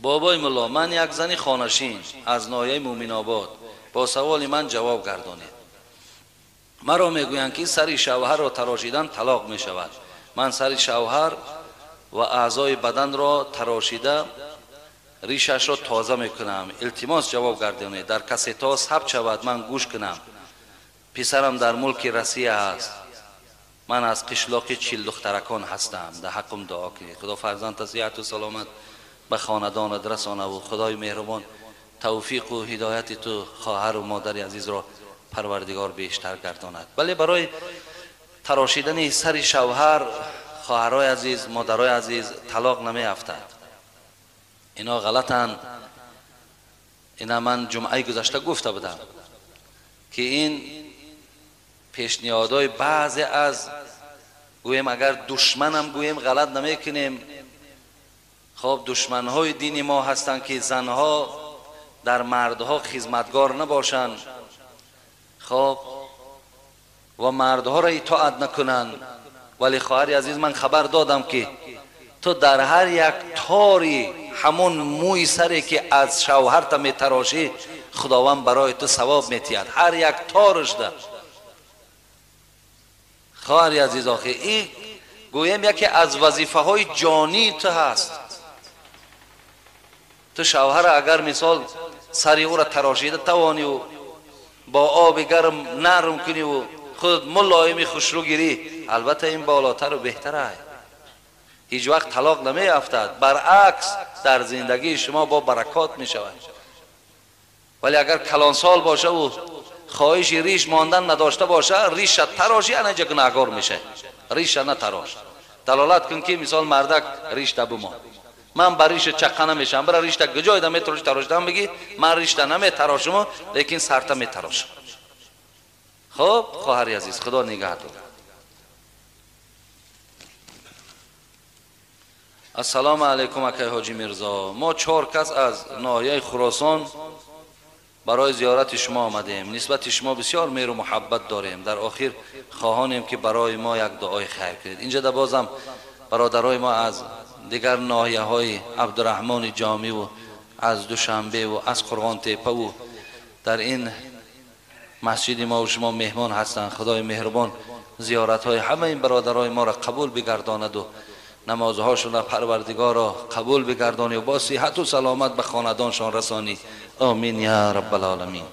Бобои мулло, ман як зани хонашин аз ноҳияи Мӯминобод, бо саволи ман ҷавоб гардонед. Маро мегӯянд, ки сари шавҳарро тарошидан талоқ мешавад. Ман сари шавҳар ва аъзои баданро тарошида ришашро тоза мекунам. Илтимос, ҷавоб гардонед. Дар кассетаҳо сабт шавад, ман гӯш кунам. Писарам дар мулки Россия аст. Ман аз қишлоқи Чилдухтаракон ҳастам. Дар ҳаққум дуо кунед. Худо фарзандта сиҳату саломат ба хонадонат расонаву Худои меҳрубон тавфиқу ҳидояти ту хоҳару модари азизро Парвардигор бештар гардонад. Бале, барои тарошидани сари шавҳар, хоҳарҳои азиз, модарои азиз, талоқ намеафтад. Ино ғалатанд. Ина ман ҷумъаи гузашта гуфта будам, ки ин пешниҳодҳои баъзе аз, гӯем, агар душманам гӯем, ғалат намекунем. Хоб, душманҳои дини мо ҳастанд, ки занҳо дар мардҳо хизматгор набошанд, хоб, ва мардҳоро итоат накунанд. Вале, хоҳари азиз, ман хабар додам, ки ту дар ҳар як тори ҳамон мӯи саре, ки аз шавҳарта метарошӣ, Худованд барои ту савоб метиҳад. Ҳар як торашда, хоҳари азиз. Охи, ин, гӯем, яке аз вазифаҳои ҷонии ту ҳаст. Ту шавҳара агар, мисол, сари ӯра тарошида тавониву бо оби гарм нарм куниву худ мулоими хушрӯ гирӣ, албатта, ин болотару беҳтар аст. Ҳеҷ вақт талоқ намеафтад, баръакс, дар зиндагии шумо бо баракот мешавад. Вале агар калонсол бошаву хоҳиши риш мондан надошта боша, риша тарошӣ, анаҷа гунаҳгор мешавад. Риша натарош, далолат кун, ки, мисол, мардак, ришта бимон, ман ба риша чаққа намешавам, бира ришта куҷоида метароши, тарошидан бигӣ, ман ришта наметарошуму, лекин сарта метарошам. Хуб, хоҳари азиз, Худо нигаҳ дорад. Ассалому алайкум, акай Ҳоҷи Мирзо. Мо чор кас аз ноҳияи Хуросон барои зиёрати шумо омадем. Нисбати шумо бисёр меҳру муҳаббат дорем. Дар охир хоҳонем, ки барои мо як дуои хайр кунед. Инҷа да бозам бародарои мо аз дигар ноҳияҳои Абдураҳмони Ҷомиву аз Душанбеву аз Қурғонтепаву дар ин масҷиди мо шумо меҳмон ҳастанд. Худои меҳрубон зиёратҳои ҳамаи ин бародарои моро қабул бигардонаду намозҳошонро Парвардигоро қабул бигардонӣ, бо сиҳату саломат ба хонадоншон расонӣ. Омин я Раббалоламин.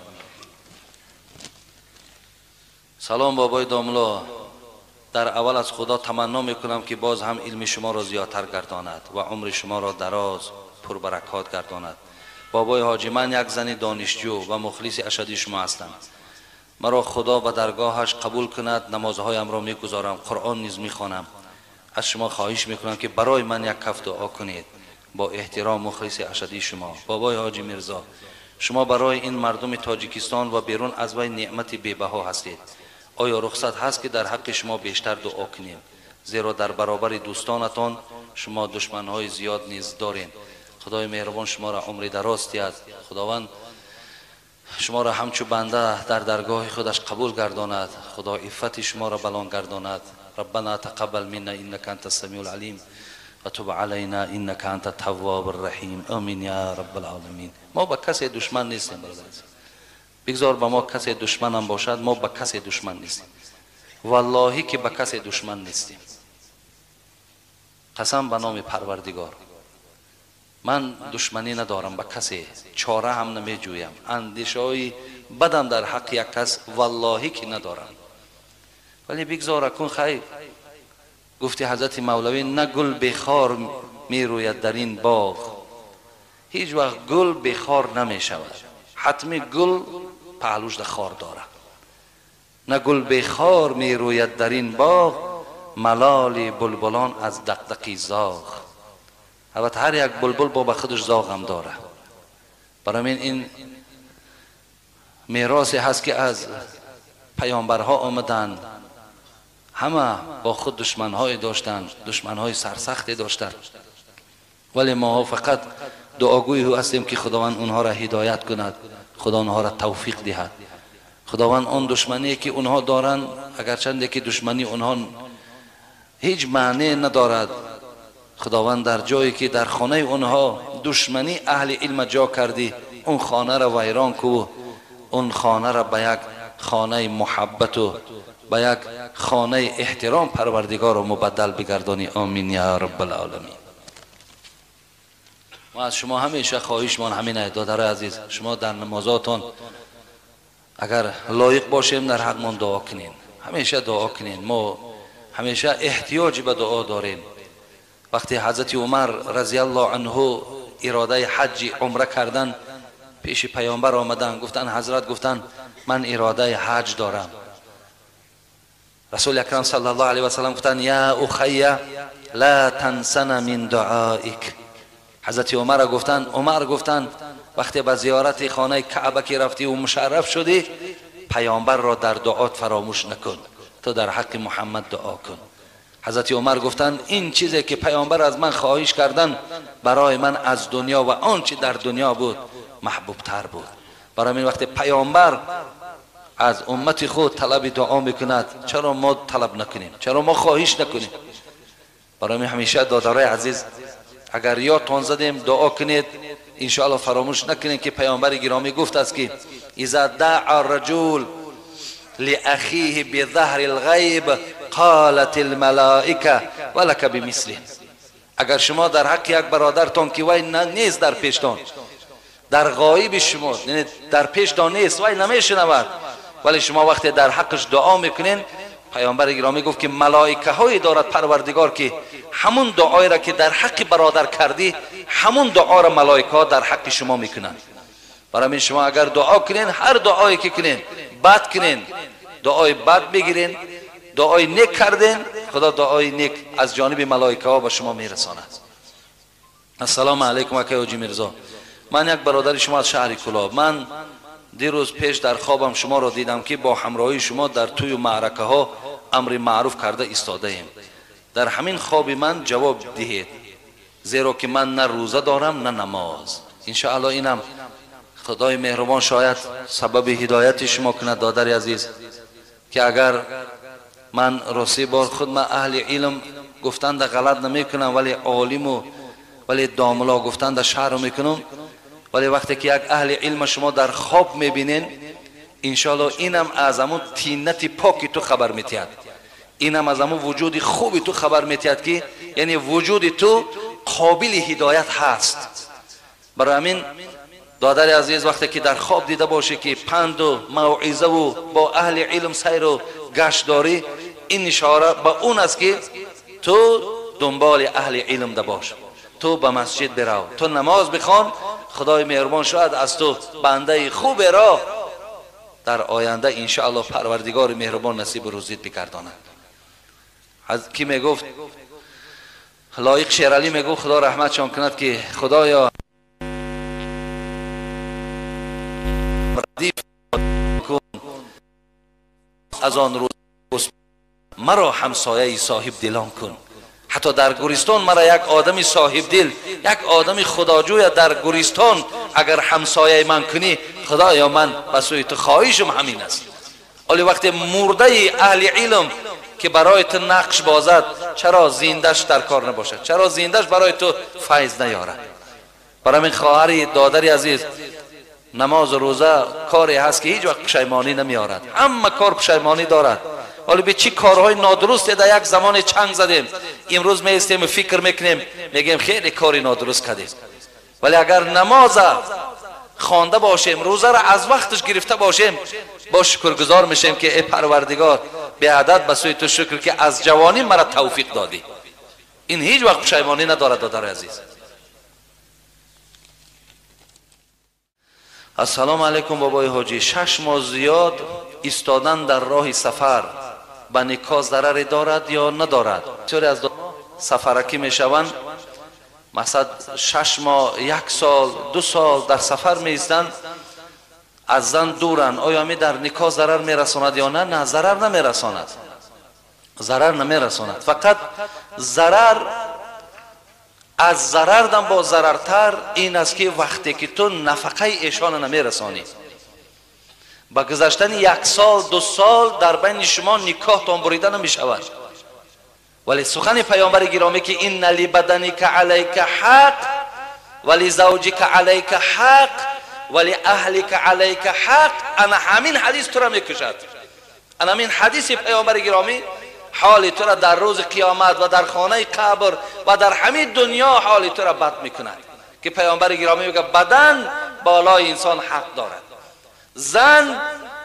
Салом, бобои домло. Дар аввал аз Худо таманно мекунам, ки боз ҳам илми шуморо зиёдтар гардонад ва умри шуморо дароз, пурбаракот гардонад. Бобои ҳоҷӣ, ман як зани донишҷӯ ва мухлиси ашадии шумо ҳастам. Маро Худо ба даргоҳаш қабул кунад. Намозҳоямро мегузорам, Қуръон низ мехонам. Аз шумо хоҳиш мекунам, ки барои ман як каф дуо кунед. Бо эҳтиром, мухлиси ашадии шумо. Бобои Ҳоҷи Мирзо, шумо барои ин мардуми Тоҷикистон ва берун аз вай неъмати бебаҳо ҳастед. Оё рухсат ҳаст, ки дар ҳаққи шумо бештар дуо кунем? Зеро дар баробари дӯстонатон шумо душманҳои зиёд низ дорем. Худои меҳрубон шуморо умри дароз диҳад. Худованд шуморо ҳамчу банда дар даргоҳи худаш қабул гардонад. Худо иффати шуморо баланд гардонад. Раббана тақаббал минна иннака анта самиул алим ва туб алайна иннака анта тавваб рраҳим. Амин я раббал оламин. Мо ба касе душман нестем, бародар. Бигзор ба мо касе душманам бошад, мо ба касе душман нестем. Валлоҳӣ, ки ба касе душман нестем. Қасам ба номи Парвардигор, ман душманӣ надорам ба касе, чора ҳам намеҷӯям. Андешаҳои бадам дар ҳаққи як кас, валлоҳӣ, ки надорам. Вале бигзор акун, хайр, гуфти ҳазрати Мавлавӣ: «На гул бехор мерӯяд дар ин боғ». Ҳеҷ вақт гул бехор намешавад, ҳатми гул паҳлӯшда хор дорад. На гул бехор мерӯяд дар ин боғ, малоли булбулон аз дақдақи зоғ. Албатта, ҳар як булбул бо ба худаш зоғам дорад. Барои мин ин меросе ҳаст, ки аз паёмбарҳо омаданд. Ҳама бо худ душманҳое доштанд, душманҳои сарсахте доштанд. Вале моҳо фақат дуогӯи ҳастем, ки Худованд онҳоро ҳидоят кунад, Худо онҳоро тавфиқ диҳад. Худованд он душмание, ки онҳо доранд, агарчанде ки душмании онҳо ҳеҷ маъне надорад, Худованд дар ҷое, ки дар хонаи онҳо душмани аҳли илм ҷо кардӣ, он хонаро вайрон ку, он хонаро ба як хонаи муҳаббату ба як хонаи эҳтиром парвардигорро мубаддал бигардонӣ. Омин я раббалъоламин. Мо аз шумо ҳамеша хоҳишмон ҳамин аст, додарои азиз, шумо дар намозотон агар лоиқ бошем дар ҳақмон дуо кунед, ҳамеша дуо кунед. Мо ҳамеша эҳтиёҷ ба дуо дорем. Вақте ҳазрати Умар разияллоҳу анҳу иродаи ҳаҷи умра кардан пеши паёмбар омадан, гуфтан ҳазрат, гуфтан ман иродаи ҳаҷ дорам. Расули акрам саллаллоҳу алайҳи васаллам гуфтан я ухайя ла тансана мин дуоик. Ҳазрати Умар гуфтан, Умар гуфтан вақте ба зиёрати хонаи Каъба ки рафтӣ ва мушарраф шудӣ, паёмбарро дар дуот фаромӯш накун, ту дар ҳаққи Муҳаммад дуо кун. Ҳазрати Умар гуфтанд ин чизе ки паёмбар аз ман хоҳиш кардан барои ман аз дунё ва он чи дар дунё буд маҳбубтар буд. Барои ин вақте паёмбар аз уммати худ талаби дуо мекунад, чаро мо талаб накунем? Чаро мо хоҳиш накунем? Барои ин ҳамеша додарои азиз, агар ёдтон задем дуо кунед, иншоаллоҳ фаромӯш накунед ки паёмбари гиромӣ гуфт аст ки иза даъа раҷул لأخيه بظهر الغیب قالت الملائکه ولک بمثله. اگر شما در حق یک برادرتان که وی نیست در پیشتان، در غایب شما، یعنی در پیشتان نیست، وی نمیشنود، ولی شما وقتی در حقش دعا میکنین، پیامبر گرامی گفت که ملائکه های دارد پروردگار که همون دعایی را که در حق برادر کردی، همون دعا را ملائکه ها در حق شما میکنند. برای شما اگر دعا کنین، هر دعایی که کنین، بد کنین، دعای بد بگیرین، دعای نیک کردین، خدا دعای نیک از جانب ملائکه ها به شما میرساند. السلام علیکم اکای حاجی میرزا، من یک برادر شما از شهر کلاب. من دیروز پیش در خوابم شما را دیدم که با همراهی شما در توی معرکه ها امر معروف کرده ایستاده ایم. در همین خواب من جواب دهید، زیرا که من نه روزه دارم نه نماز. انشاءالله اینم خدای مهربان شاید سبب هدایت شما کند دادر عزیز، که اگر من راستی بار خود من اهل علم گفتند غلط نمی کنم، ولی عالم و ولی داملا گفتند شهر میکنم، ولی وقتی که یک اهل علم شما در خواب میبینین، انشالله اینم از همون تینت پاکی تو خبر میتید، اینم از همون وجود خوبی تو خبر میتید که یعنی وجود تو قابل هدایت هست. برای همین دادر عزیز، وقتی که در خواب دیده باشه که پند و موعظه و با اهل علم سیر و گشت داری، این اشاره به اون است که تو دنبال اهل علم ده باش، تو به مسجد برو، تو نماز بخوان، خدای مهربان شاید از تو بنده خوب را در آینده انشاءالله پروردگار مهربان نصیب روزیت بگرداند. از کی میگفت؟ لایق شیرعلی میگفت، خدا رحمتشان کند، که خدایا ردیف کن از آن روز مرا همسایه صاحب دلان کن. حتی در گورستان مرا یک آدم صاحب دل، یک آدم خداجوی در گورستان اگر همسایه من کنی، خدایا من به سوی تو خواهشم همین است. ولی وقتی مرده اهل علم که برای تو نقش بازد، چرا زیندش در کار نباشد؟ چرا زیندش برای تو فیض نیارد؟ برای من خواهری دادری عزیز، نماز و روزه کاری هست که هیچ وقت پشیمانی نمیارد، همه کار پشیمانی دارد. ولی به چی کارهای نادرست در یک زمان چنگ زدیم، امروز میستیم و فکر میکنیم، میگیم خیلی کاری نادرست کردیم. ولی اگر نماز خوانده باشیم، روزه را از وقتش گرفته باشیم، با شکرگزار میشیم که ای پروردگار به عدد به سوی تو شکر که از جوانی مرا توفیق دادی. این هیچ وقت پشیمانی ندارد دادر عزیز. السلام علیکم بابای حاجی، 6 ماه زیاد ایستادن در راه سفر به نکاح ضرری دارد یا ندارد؟ بسیاری از سفرکی میشوند، مثلا 6 ماه، 1 سال، 2 سال در سفر میایستند، از زن دورند. آیا می در نکاح ضرر میرساند یا نه؟ نه، ضرر نمیرساند، ضرر نمیرساند. فقط ضرر از ضرر دم با ضررتر این است که وقتی که تو نفقه ایشان نمیرسانی، با گذشتن 1 سال 2 سال در بین شما نکاح تان بریده نمیشود. ولی سخن پیامبر گرامی که این لبدنک علیک حق، ولزوجك عليك حق ولأهلك عليك حق. انا همین حدیث تو را میکشد. انا همین حدیث پیامبر گرامی حال تو را در روز قیامت و در خانه قبر و در همین دنیا حال تو را بد میکند که پیامبر گرامی میگه بدن بالای انسان حق دارد، زن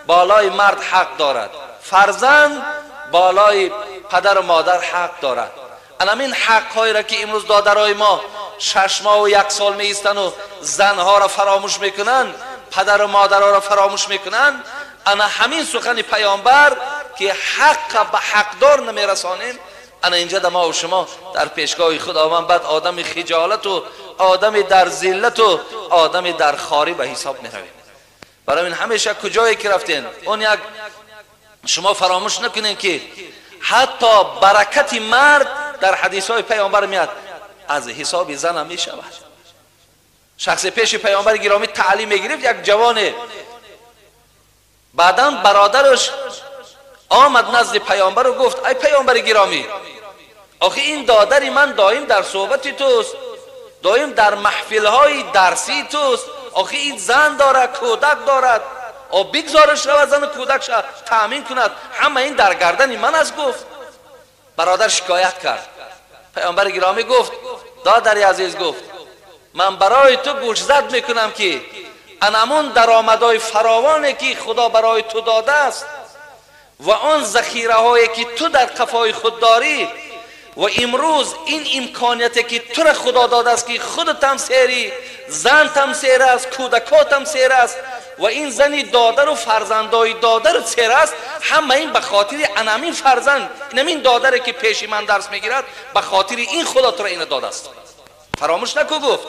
بالای مرد حق دارد، فرزند بالای پدر و مادر حق دارد. این حق هایی را که امروز دادرای ما 6 ماه و 1 سال می ایستند و زنها را فراموش میکنند، پدر و مادرها را فراموش میکنند، انا همین سخن پیامبر که حق به حقدار نمیرسانیم، انا اینجا ما و شما در پیشگاه خداوند بعد آدم خجالت و آدم در ذلت و آدم در خواری به حساب میرویم. برای این همیشه کجایی که رفتین اون یک شما فراموش نکنین که حتی برکت مرد در حدیث های پیامبر میاد از حساب زن هم میشود. شخص پیش پیامبر گرامی تعلیم میگرفت، یک جوانه، بعدا برادرش آمد نزد پیامبر و گفت ای پیامبر گرامی، آخه این دادر من دائم در صحبت توست، دائم در محفل های درسی توست، آخه این زن دارد، کودک دارد، او بگذارش رو زن کودکش تأمین کند، همه این در گردن من است. گفت برادر شکایت کرد. پیامبر گرامی گفت دادر عزیز، گفت من برای تو گوشزد میکنم که انمون درآمدهای فراوانی که خدا برای تو داده است و آن ذخیره هایی که تو در قفای خود داری و امروز این امکانیتی که تو را خدا داده است که خودت هم سیری، زن هم سیر است، کودکات هم سیر است و این زنی دادر و فرزندای دادر سیر است، همه این به خاطر انمین فرزند، اینمین دادر که پیش من درس میگیرد، به خاطر این خدا تو را اینو داده است. فراموش نکو. گفت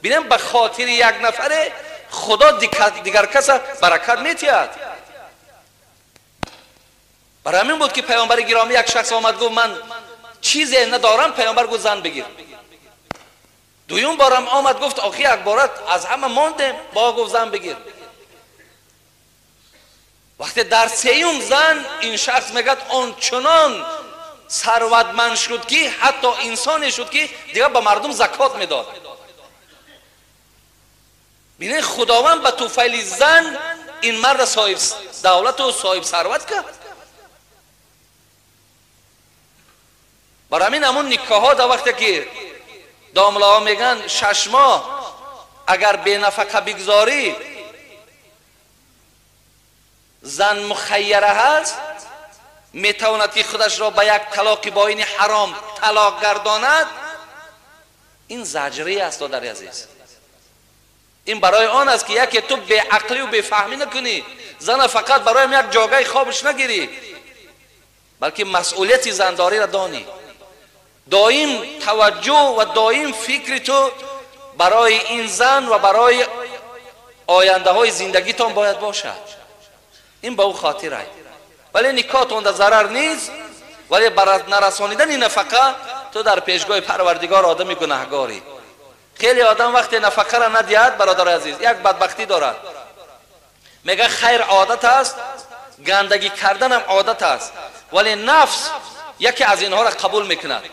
بینم به خاطر یک نفره خدا دیگر کس برکت میتید. برای همین بود که پیامبر گرامی یک شخص آمد گفت من چیزی ندارم، پیامبر گفت زن بگیر. دویم بارم آمد گفت آخی یک بارت از همه ماندیم، با گفت زن بگیر. وقتی در سیوم زن این شخص میگد آنچنان ثروتمند شد که حتی انسانی شد که دیگه به مردم زکات میداد. بینه خداوند به توفیل زن این مرد صاحب دولت و صاحب ثروت کرد. برای همین همون نکاح ها در وقتی که داملاها میگن 6 ماه اگر به نفقه بگذاری زن مخیره هست، میتواند که خودش را به یک طلاق با این حرام طلاق گرداند. این زجری است دادر عزیز. این برای آن است که یکی تو بی عقلی و بی فهمی نکنی، زن فقط برای یک جاگه خوابش نگیری، بلکه مسئولیت زنداری را دانی. دائم توجه و دائم فکر تو برای این زن و برای آینده های زندگیتان باید باشد. این به او خاطر است. ولی نکاحتان در ضرر نیست، ولی برای نرسانیدن نفقه تو در پیشگاه پروردگار آدم گناهگاری. خیلی آدم وقتی نفقه را ندهد برادر عزیز یک بدبختی دارد، میگه خیر عادت است، گندگی کردن هم عادت است، ولی نفس یکی از اینها را قبول میکند.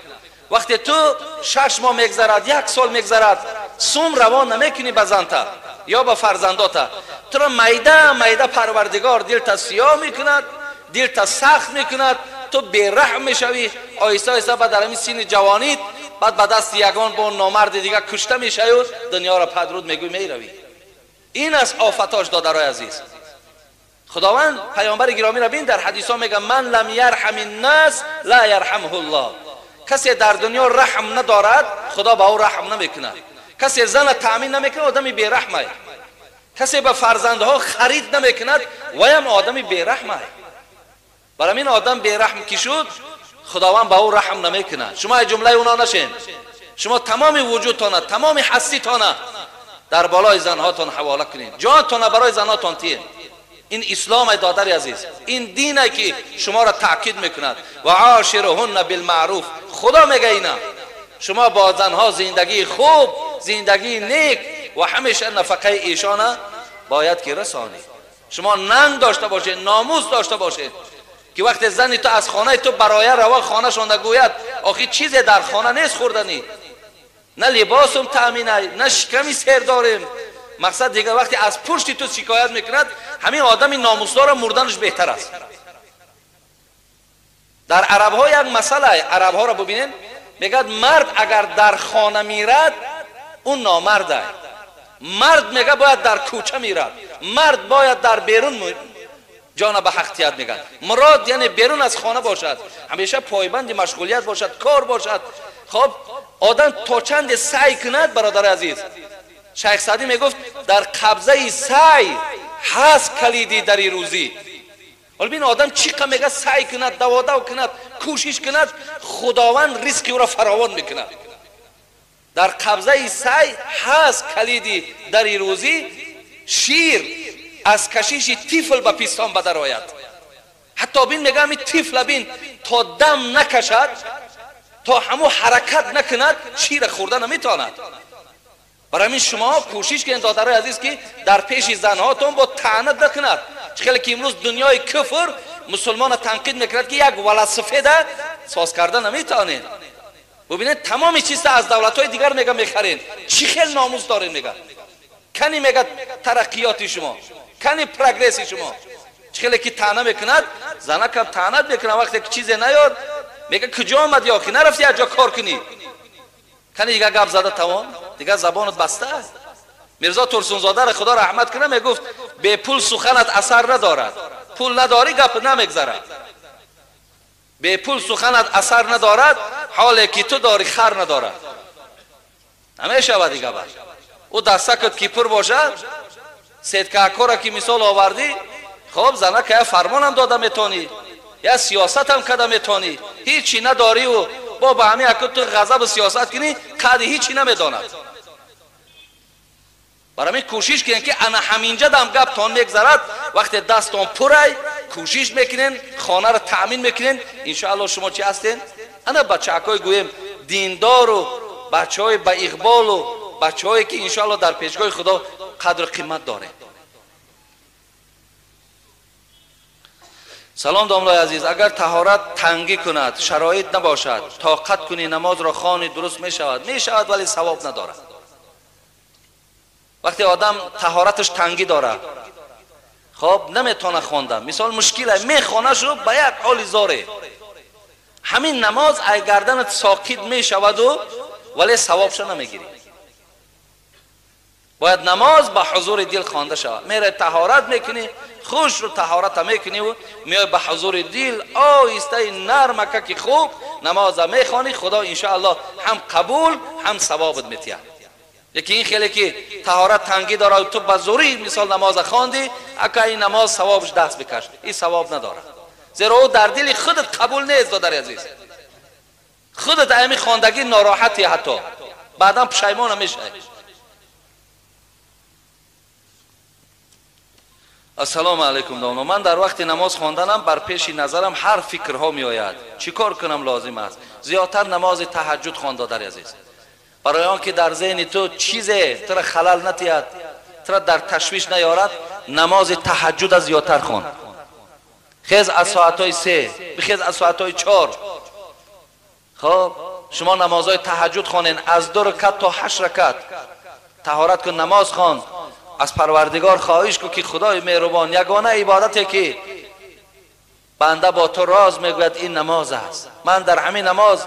وقتی تو 6 ماه میگذرد، 1 سال میگذرد، سوم روان نمیکنی به زنتا یا به فرزنداتا، تو را میده میده پروردگار دلت سیاه میکند، دلت سخت میکند، تو بی‌رحم میشوی. آهسته آهسته بعد در همین سین جوانیت بعد به دست یگان با نامرد دیگه کشته میشوی و دنیا را پدرود میگوی میروی. این از آفتاش دادرای عزیز. خداوند پیامبر گرامی را بین در حدیث ها میگه من لم یرحم الناس لا یرحمه الله. کسی در دنیا رحم ندارد خدا به او رحم نمیکند. کسی زن تأمین نمیکند آدمی بی‌رحمه. کسی به فرزندها خرید نمیکند ویم آدمی بی‌رحمه. برای این آدم بی‌رحم کی شد خداوند به او رحم نمیکند. شما جمله اونا نشین، شما تمام وجودتان، تمام هستیتان در بالای زنهاتان حواله کنید، جانتان برای زنهاتان تین. این اسلام دادر عزیز، این دینه که شما را تاکید میکند و عاشرهن بالمعروف. خدا میگه اینا شما با زنها زندگی خوب، زندگی نیک و همیشه نفقه ایشان باید که رسانی. شما ننگ داشته باشید، ناموس داشته باشید که وقت زنی تو از خانه تو برای روا خانه شان گوید آخی چیزی در خانه نیست خوردنی، На либосум таъмин, на шиками сер дорем. Мақсад дигар вақте аз пушти ту шикоят мекунад, ҳамин одами номусдора мурданаш беҳтар аст. Дар арабҳо як масъала, арабҳоро бубинед, мегӯяд мард агар дар хона мирад, ӯ номард аст. Мард мегӯяд бояд дар кӯча мирад, мард бояд дар берун ҷона ба ҳақтият мегӯяд. Мурод яъне берун аз хона бошад, ҳамеша пойбанди машғулият бошад, кор бошад. Хоб одам то чанде саъй кунад, бародари азиз, шайх Саъдӣ мегуфт дар қабзаи саъй ҳаст калиди дари рӯзӣ. Ҳоло бин одам чӣ қадр мегӯяд саъй кунад, даводав кунад, кӯшиш кунад, худованд ризқи ӯро фаровон мекунад. Дар қабзаи саъй ҳаст калиди дари рӯзӣ, шир аз кашиши тифл ба пистон ба дар ояд. Ҳатто бин мегӯям ин тифла бин то дам накашад, то ҳамун ҳаракат накунад, шира хӯрда наметавонад. Барои ҳамин шумо кӯшиш кунед додарои азиз ки дар пеши занҳотон бо таънат накунад. Чӣ хеле ки имрӯз дунёи куфр мусулмонро танқид мекунад ки як велосипеда соз карда наметавонед. Бубинед тамоми чиза аз давлатҳои дигар мега мехаред. Чӣ хел номус доред мега. Кани мега тараққиёти шумо, кани прогресси шумо. Чӣ хеле ки таъна мекунад, занакам таънат мекунад вақте ки чизе наёр, мега куҷо омадӣ охи, нарафти як ҷо кор кунӣ. Кани дигар гап зада тавон, дигар забонат баста аст. Мирзо Турсунзодаро худо раҳмат кунад мегуфт бепул суханат асар надорад, пул надорӣ гап намегзарад. Бепул суханат асар надорад, ҳоле ки ту дорӣ хар надорад. Намешавад дигар бад. Ӯ дастакат ки пур бошад, сеткаакора ки мисол овардӣ, хоб занака я фармонам дода метонӣ, я сиёсатам када метонӣ, ҳичи надорӣ ӯ бо ба ҳамин аку ту ғазабу сиёсат кунӣ, қади ҳичи намедонад. Барои ҳамин кӯшиш кунед ки ана ҳаминҷа дам гаптон мегзарад, вақте дастон пурай, кӯшиш мекунен, хонаро таъмин мекунен, иншоаллоҳ шумо чӣ ҳастен? Ана бачаакҳои гӯем диндору бачаҳои ба иқболу бачаҳое ки иншоаллоҳ дар пешгоҳи худо қадру қимат дорем. Салом домлои азиз, агар таҳорат тангӣ кунад, шароит набошад, тоқат кунӣ, намозро хонӣ, дуруст мешавад? Мешавад, вале савоб надорад. Вақте одам таҳораташ тангӣ дорад, хоб наметавонад хонда, мисол мушкил аст, мехонашу ба як ҳоли зоре, ҳамин намоз ай гарданат соқит мешаваду вале савобша намегирӣ. Бояд намоз ба ҳузури дил хонда шавад. Мерай таҳорат мекунӣ, хуш ру таҳората мекунӣ ва меои ба ҳузури дил оҳистаи нармака ки хуб намоза мехонӣ, худо иншоаллоҳ ҳам қабул ҳам савобат метиҳад. Лекин ин хеле ки таҳорат тангӣ дорад, ту ба зӯрӣ мисол намоза хондӣ, ака ин намоз савобаш даст бикаш, ин савоб надорад. Зеро ӯ дар дили худат қабул нест, додари азиз. Худат ами хондагӣ нороҳатӣ, ҳатто баъдан пушаймона мешавӣ. Ассалому алайкум домла. Ман дар вақти намоз хонданам бар пеши назарам ҳар фикрҳо меояд. Чӣ кор кунам лозим аст? Зиёдтар намози таҳаҷҷуд хон, додари азиз. Барои он ки дар зеҳни ту чизе тура халал натиҳад, тура дар ташвиш наёрад, намози таҳаҷҷуда зиёдтар хон. Хез аз соатҳои 3, бихез аз соатҳои 4. Хоб, шумо намозҳои таҳаҷҷуд хонен аз 2 ракат то 8 ракат. Таҳорат кун, намоз хон. Аз Парвардигор хоҳиш кун ки Худои меҳрубон, ягона ибодате ки банда бо ту роз мегӯяд ин намоз аст. Ман дар ҳамин намоз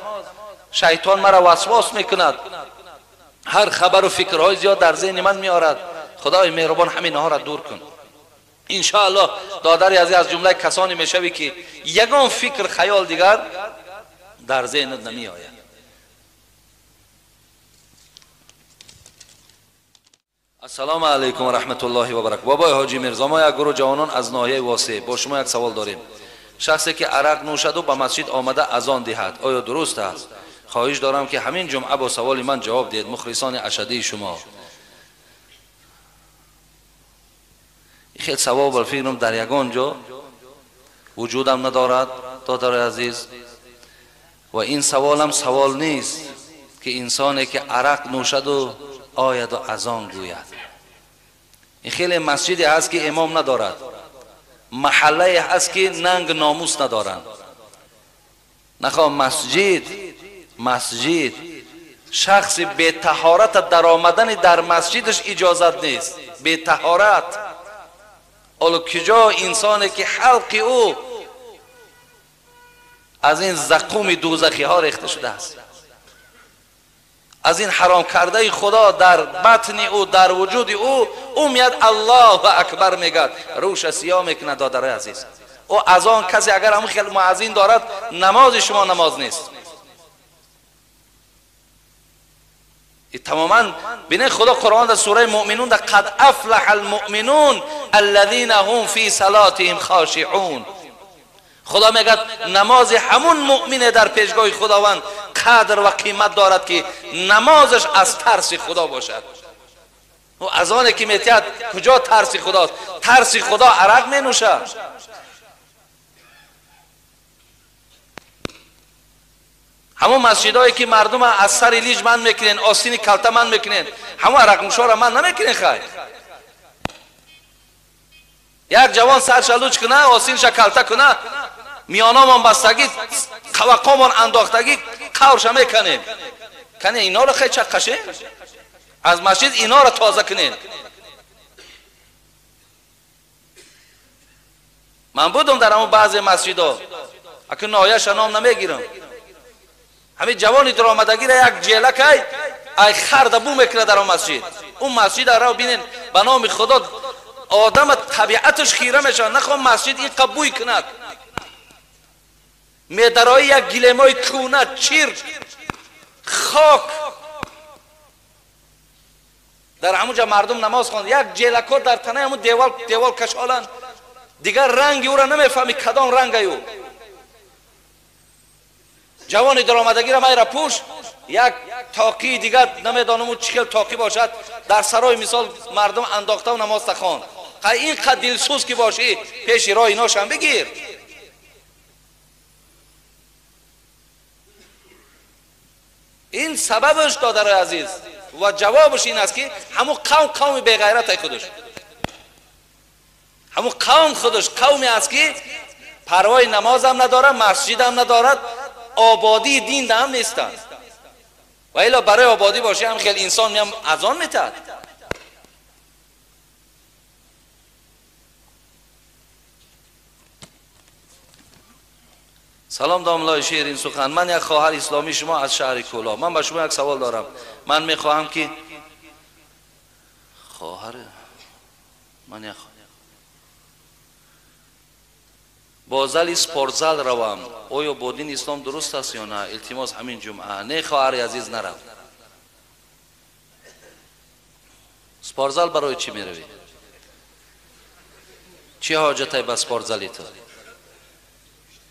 шайтон маро васвас мекунад, ҳар хабару фикрҳои зиёд дар зеҳни ман меорад. Худои меҳрубон ҳаминҳоро дур кун. Иншоаллоҳ додари азиз, аз ҷумлаи касоне мешавӣ ки ягон фикр хаёл дигар дар зеҳнат намеояд. Ассалому алайкум ва раҳматуллоҳи ва баракатуҳ. Бобои ҳоҷи Мирзо, мо як гурӯҳ ҷавонон аз ноҳияи Восеъ бо шумо як савол дорем. Шахсе ки арақ нӯшаду ба масҷид омада азон диҳад, оё дуруст аст? Хоҳиш дорам ки ҳамин ҷумъа бо саволи ман ҷавоб диҳед. Мухлисони ашадии шумо. Хел савол фикрам дар ягон ҷо вуҷудам надорад, додари азиз. Ва ин саволам савол нест ки инсоне ки арақ нӯшаду ояду азон гӯяд. Ин хеле масҷиде ҳаст ки имом надорад, маҳаллае ҳаст ки нанг номус надоранд. Нахоҳ масҷид Шахси бетаҳорат дар омадани дар масҷидаш иҷозат нест. Бетаҳорат. Ҳоло куҷо инсоне ки ҳалқи ӯ аз ин зақуми дӯзахиҳо рехта шудааст, аз ин ҳаром кардаи Худо дар батни ӯ, дар вуҷуди ӯ, ӯ меяд Аллоҳу акбар мегӯяд, рӯша сиёҳ мекунад. Додарои азиз, ӯ аз он касе агар ҳамон хел муаззин дорад, намози шумо намоз нест. Тамоман бинед, Худо Қуръон дар сураи Муъминун да қад афлаҳа алмуъминун аллазина ҳум фи салотиҳим хошиъун. Худо мегӯяд намози ҳамун муъмине дар пешгоҳи Худованд қадр ва қимат дорад ки намозаш аз тарси Худо бошад. Ӯ аз оне ки метиҳад куҷо тарси Худост? Тарси Худо арақ менӯшад. Ҳамон масҷидҳое ки мардум аз сари лиҷ ман мекунен, остини калта ман мекунен, ҳамон арақнӯшоро ман намекунен. Хай як ҷавон сарша луч куна, остинша калта куна, миёномон бастагӣ, қавақомон андохтагӣ, қаврша меканем. Кане иноро хай чаққашем, аз масҷид иноро тоза кунем. Ман будам дар ҳамон баъзе масҷидҳо, акун ноҳияша ном намегирам. Ҳамин ҷавони даромадагиро як ҷелакай ай харда бу мекунад дар он масҷид. Он масҷидро бинен, ба номи Худо одам табиаташ хира мешавад, нахоҳ масҷид ин қаб бӯй кунад. Медарои як гилемои кӯна, чирк, хок. Дар ҳамон ҷо мардум намоз хонд, як ҷелако дар танаи ҳамон девол кашоланд, дигар ранги ӯро намефаҳми кадом рангай ӯ. Ҷавони даромадагиро майра пӯш, як тоқии дигар намедонам ӯ чӣ хел тоқӣ бошад, дар сарои мисол мардум андохтаву намоз тахон. Қай ин қад дилсӯз ки бошӣ, пеши роҳи иношам бигир. Ин сабабаш, додарои азиз, ва ҷавобаш ин аст ки ҳамун қавм қавми беғайратай худаш, ҳамун қавм худаш қавме аст ки парвои намозам надорад, масҷидам надорад, ободии дин ҳам нестанд. Ва ило барои ободӣ бошӣ ҳам хел инсон меам азон метаҳад. Салом домлаи ширин сухан. Ман як хоҳар исломии шумо аз шаҳри Кӯлоб. Ман ба шумо як савол дорам. Ман мехоҳам ки хоҳар ман як бо зали спортзал равам. Оё бо дини ислом дуруст аст ё на? Илтимос ҳамин ҷумъа. Не, хоҳари азиз, нарав. Спортзал барои чӣ меравӣ? Чӣ ҳоҷатай ба спортзали ту?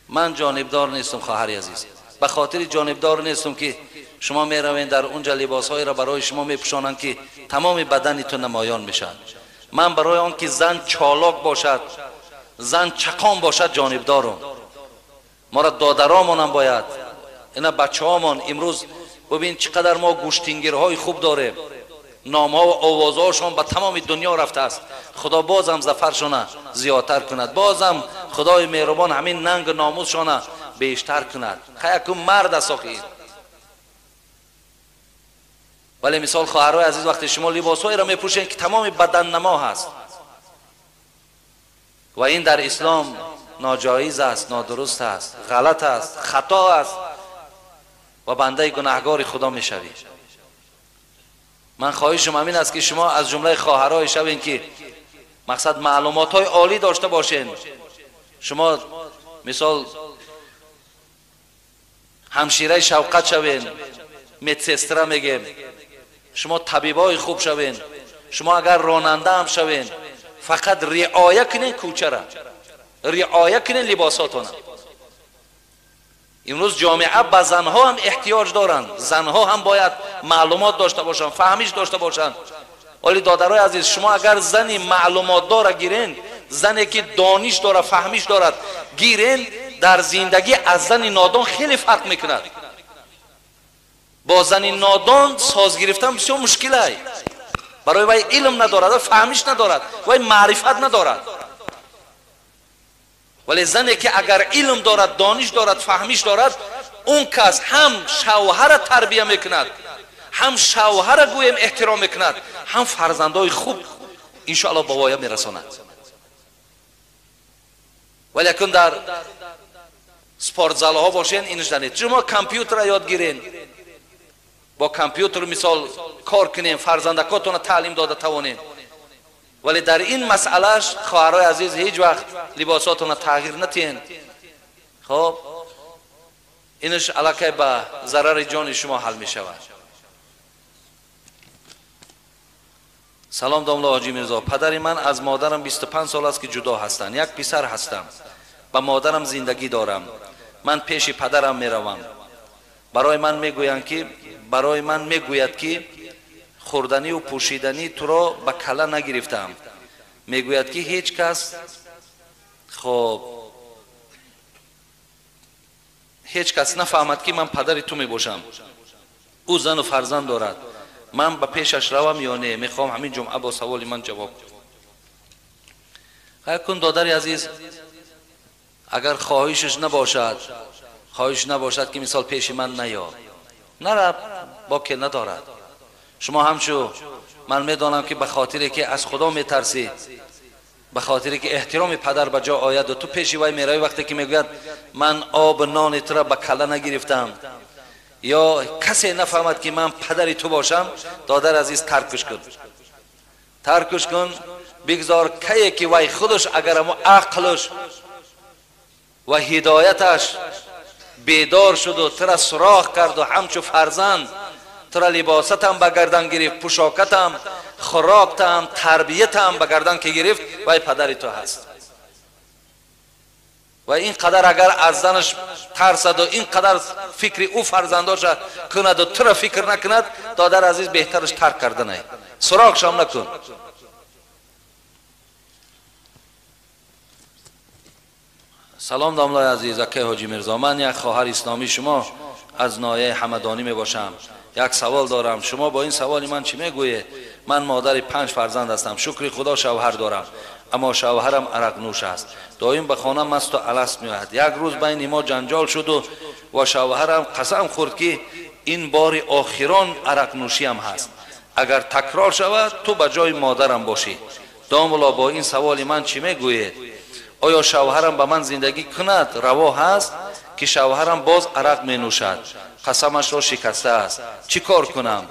Ман ҷонибдор нестам, хоҳари азиз. Ба хотири ҷонибдор нестам ки шумо меравед дар унҷа либосҳоеро барои шумо мепӯшонанд ки тамоми бадани ту намоён мешавад. Ман барои он ки зан чолок бошад, зан чақон бошад ҷонибдорум. Моро додаромонам бояд, ина бачаҳомон имрӯз бубин чӣ қадар мо гӯштингирҳои хуб дорем, номҳо ва овозҳошон ба тамоми дунё рафтааст. Худо бозам зафаршона зиёдтар кунад, бозам Худои меҳрубон ҳамин нангу номусшона бештар кунад. Хаякун мард аст охи. Вале мисол хоҳарои азиз, вақте шумо либосҳоеро мепӯшед ки тамоми баданнамо ҳаст ва ин дар ислом ноҷоиз аст, нодуруст аст, ғалат аст, хато аст ва бандаи гунаҳгори Худо мешавӣ. Ман хоҳишам ҳамин аст ки шумо аз ҷумлаи хоҳарое шавед ки мақсад маълумотҳои олӣ дошта бошед. Шумо мисол ҳамшираи шавқат шавед, медсестра мегем, шумо табибои хуб шавед, шумо агар ронанда ҳам шавед, фақат риоя кунед кӯчара, риоя кунед либосотона. Имрӯз ҷомеа ба занҳо ҳам эҳтиёҷ доранд, занҳо ҳам бояд маълумот дошта бошанд, фаҳмиш дошта бошанд. Вале додарои азиз, шумо агар зани маълумотдора гирен, зане ки дониш дорад, фаҳмиш дорад гирен, дар зиндагӣ аз зани нодон хеле фарқ мекунад. Бо зани нодон соз гирифтан бисёр мушкил ай. Барои вай илм надорад, фаҳмиш надорад, вай маърифат надорад. Вале зане ки агар илм дорад, дониш дорад, фаҳмиш дорад, он кас ҳам шавҳара тарбия мекунад, Ҳам шавҳара гӯем эҳтиром мекунад, ҳам фарзандои хуб иншоалло ба воя мерасонад. Вале акун дар спортзалҳо бошен, инаш данед. Шумо компютера ёд гирен, бо компютер мисол кор кунем, фарзандакотона таълим дода тавонем. Вале дар ин масъалаш, хоҳарои азиз, ҳеҷ вақт либосотона тағйир натиҳен. Хоб, инаш аллакай ба зарари ҷони шумо ҳал мешавад. Салом домла ҳоҷи Мирзо. Падари ман аз модарам 25 сол аст ки ҷудо ҳастанд. Як писар ҳастам. Ба модарам зиндагӣ дорам. Ман пеши падарам меравам. Барои ман мегӯянд ки барои ман мегӯяд ки хӯрданиву пӯшиданӣ туро ба кала нагирифтам. Мегӯяд ки ҳеҷ кас хоб ҳеҷ кас нафаҳмад ки ман падари ту мебошам. Ӯ зану фарзанд дорад. Ман ба пешаш равам ё не? Мехоҳам ҳамин ҷумъа бо саволи ман ҷавоб. Хайр кун, додари азиз, агар хоҳишаш набошад, хоҳиш набошад ки мисол пеши ман наё, нараб, боке надорад. Шумо ҳамчу ман медонам ки ба хотире ки аз Худо метарсӣ, ба хотире ки эҳтироми падар ба ҷо ояд ва ту пеши вай меравӣ, вақте ки мегӯяд ман об нони тура ба калла нагирифтам, ё касе нафаҳмад ки ман падари ту бошам, додар азиз, таркш кун, таркш кун, бигзор кае ки вай худаш агар амо ақлш ва ҳидояташ бедор шуду тура суроғ карду ҳамчу фарзанд тура либосатам ба гардан гирифт, пӯшокатам, хӯроктам, тарбиятам ба гардан ки гирифт, вай падари ту ҳаст. Ва ин қадар агар аз занаш тарсаду ин қадар фикри ӯ фарзандоша кунаду тура фикр накунад, додар азиз, беҳтараш тарк карданай, суроғшам накун. Салом домлаи азиз, акай ҳоҷи Мирзо. Ман як хоҳар исломии шумо аз ноҳияи Ҳамадонӣ мебошам. Як савол дорам. Шумо бо ин саволи ман чӣ мегӯед? Ман модари 5 фарзанд ҳастам. Шукри Худо шавҳар дорам, аммо шавҳарам арақнӯш аст. Доим ба хона масту аласт меояд. Як рӯз байни мо ҷанҷол шуду ва шавҳарам қасам хӯрд ки ин бори охирон арақнӯшиам ҳаст. Агар такрор шавад, ту ба ҷои модарам бошӣ. Домулло, бо ин саволи ман чӣ мегӯед? Оё шавҳарам ба ман зиндагӣ кунад раво ҳаст ки шавҳарам боз арақ менӯшад, қасамашро шикастааст? Чӣ кор кунам?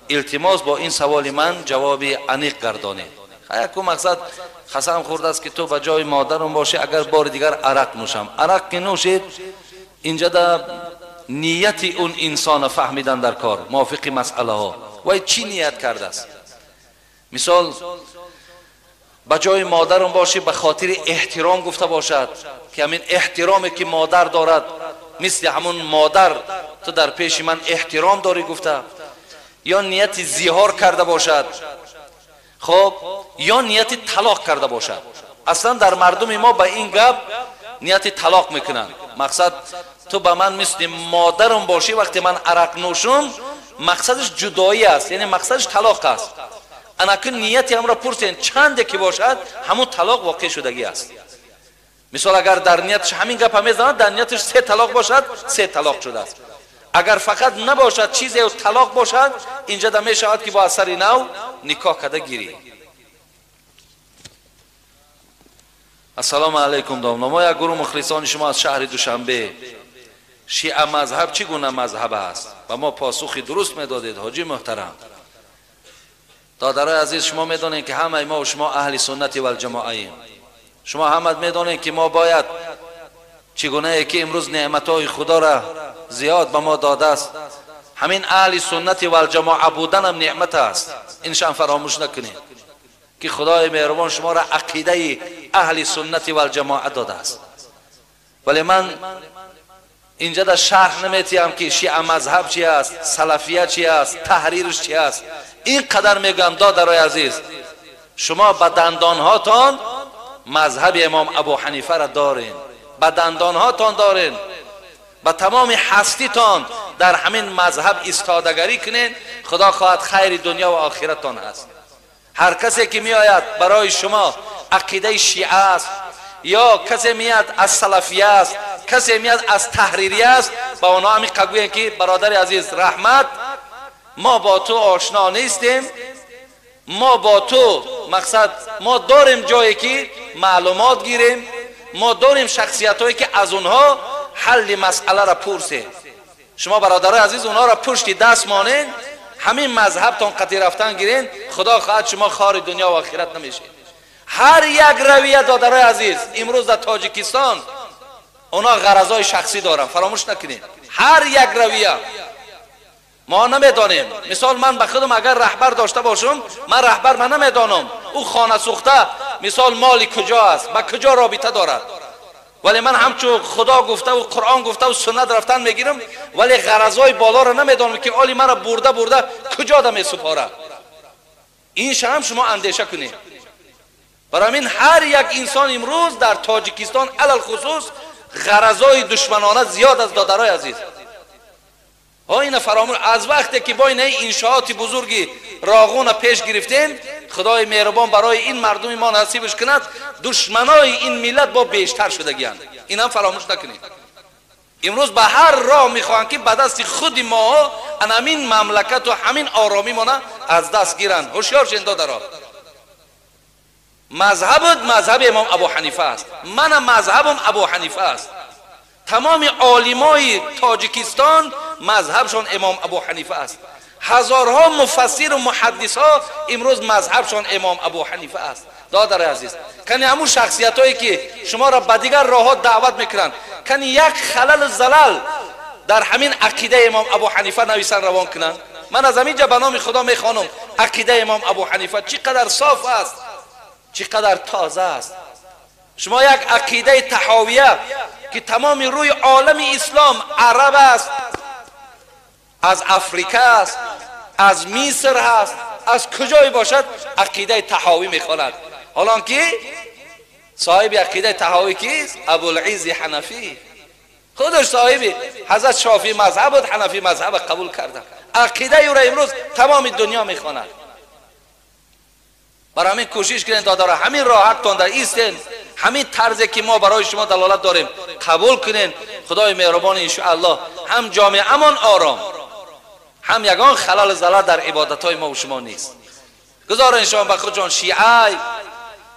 Илтимос, бо ин саволи ман ҷавоби аниқ гардонед. Яку мақсад қасам хӯрдааст ки ту ба ҷои модарам бошӣ агар бори дигар арақ нӯшам. Арақ ки нӯшид, инҷа да нияти он инсона фаҳмидан дар кор мувофиқи масъалаҳо. Вай чӣ ният кардааст? Мисол, ба ҷои модарам бошӣ ба хотири эҳтиром гуфта бошад ки ҳамин эҳтироме ки модар дорад, мисли ҳамун модар ту дар пеши ман эҳтиром дорӣ гуфта, ё нияти зиҳор карда бошад, хоб, ё нияти талоқ карда бошад. Аслан дар мардуми мо ба ин гап нияти талоқ мекунанд. Мақсад ту ба ман мисли модарам бошӣ вақте ман арақ нӯшум, мақсадаш ҷудоӣ аст, яъне мақсадаш талоқ аст. Анакун нияти ҳамро пурсен, чанде ки бошад, ҳамун талоқ воқеъ шудагӣ аст. Мисол, агар дар нияташ ҳамин гапа мезанад, дар нияташ 3 талоқ бошад, 3 талоқ шудааст. Агар фақат набошад, чизе талоқ бошад, инҷа да мешавад ки бо асари нав никоҳ карда гирӣ. Ассалому алайкум домла. Мо як гурӯҳ мухлисони шумо аз шаҳри Душанбе. Шиа мазҳаб чӣ гуна мазҳаб аст? Ба мо посухи дуруст медодед, ҳоҷи муҳтарам. Додарои азиз, шумо медонед ки ҳамаи мо шумо аҳли суннати валҷамоаем. Шумо ҳама медонед ки мо бояд чӣ гунае ки имрӯз неъматҳои Худоро зиёд ба мо додааст, ҳамин аҳли суннати валҷамоа буданам неъмат аст. Иншам фаромӯш накунед ки Худои меҳрубон шуморо ақидаи аҳли суннати валҷамоа додааст. Вале ман инҷа дар шарҳ наметиҳам ки шиа мазҳаб чи аст, салафия чи аст, таҳрирш чи аст. Ин қадар мегӯям, додарои азиз, шумо ба дандонҳотон мазҳаби имом Абу Ҳанифаро дорен, ба дандонҳотон дорен, ба тамоми ҳаститон дар ҳамин мазҳаб истодагарӣ кунед. Худо хоҳад хайри дунё ва охиратон ҳаст. Ҳар касе ки меояд барои шумо ақидаи шиа аст, ё касе меяд аз салафия аст, касе меяд аз таҳририя аст, ба онҳо ҳамин гӯянд ки бародари азиз, раҳмат, ما با تو آشنا نیستیم، ما با تو مقصد ما داریم جایی که معلومات گیریم، ما داریم شخصیت هایی که از اونها حل مسئله را پرسیم. شما برادرای عزیز اونها را پشت دست مانین، همین مذهبتان قطعی رفتن گیرین، خدا خواهد شما خار دنیا و آخرت نمیشید. هر یک رویه دادرای عزیز امروز در تاجیکستان اونا غرضای شخصی دارن، فراموش نکنید. هر یک رویه ما نمیدانیم. مثال من به خودم اگر رهبر داشته باشم، من رهبر من نمیدانم او خانه سوخته مثال مالی کجا است، با کجا رابطه دارد، ولی من همچون خدا گفته و قرآن گفته و سنت رفتن میگیرم، ولی غرضای بالا را نمیدانم که آلی مرا برده برده کجا ده میسپاره. این هم شما اندیشه کنید. برای این هر یک انسان امروز در تاجیکستان علل خصوص غرضای دشمنانه زیاد از دادرای عزیز. ها این فراموش، از وقتی که با این انشاءات بزرگی راغون پیش گرفتیم، خدای مهربان برای این مردم ما نصیبش کند، دشمنای این ملت با بیشتر شدگیان. این هم فراموش نکنید. امروز به هر راه میخواهند که به دست خود ما همین مملکت و همین آرامی ما از دست گیرند. هوشیار شین دادرا. مذهب مذهب امام ابو حنیفه است، من مذهبم ابو حنیفه است. تمام عالمای تاجیکستان مذهبشان امام ابو حنیفه است. هزارها مفسر و محدث ها امروز مذهبشان امام ابو حنیفه است. دادر عزیز، کنی همون شخصیت هایی که شما را به دیگر راه ها دعوت میکنن، کنی یک خلل زلل در همین عقیده امام ابو حنیفه نویسن روان کنن. من از همینجا به نام خدا میخوانم عقیده امام ابو حنیفه چقدر صاف است، چقدر تازه است. شما یک عقیده تحاویه که تمام روی عالم اسلام، عرب است، از افریقا است، از مصر هست، از کجای باشد، عقیده تحاوی میخواند. حالا که صاحب عقیده تحاوی کیست؟ ابوالعز حنفی. خودش صاحب حضرت شافعی مذهب بود، حنفی مذهب قبول کرده. عقیده او را امروز تمام دنیا میخواند. برای همین کوشش کنید دادارا، همین راحتتان در ایستین، همین طرزی که ما برای شما دلالت داریم قبول کنین. خدای مهربان انشاءالله هم جامعه امان آرام، هم یگان خلال زلال در عبادت های ما و شما نیست. گذار انشاءالله به خودجان شیعه،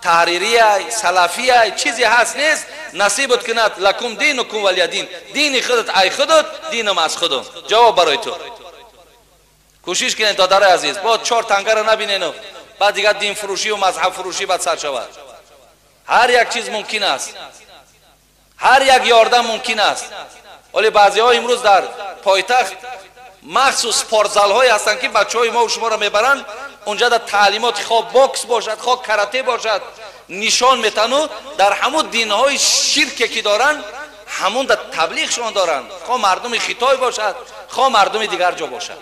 تحریری، سلفی، چیزی هست نیست، نصیبت کند. لکم دینکم ولی دین، دین خودت ای خودت، دینم از خودم. جواب برای تو. کوشش کنین دادار عزیز، با چهار تنگه را نبینین و بعد دیگر دین فروشی و مذهب فروشی بعد سر شود. هر یک چیز ممکن است، هر یک یاردم ممکن است. ولی بعضی ها امروز در پایتخت مخصوص پارزل های هستند که بچه های ما و شما را میبرند اونجا، در تعلیمات خواه باکس باشد، خواه کراته باشد، نشان میتن و در همون دین های شرک که دارن همون در تبلیغشان دارن، خواه مردم خطای باشد، خواه مردم دیگر جا باشد.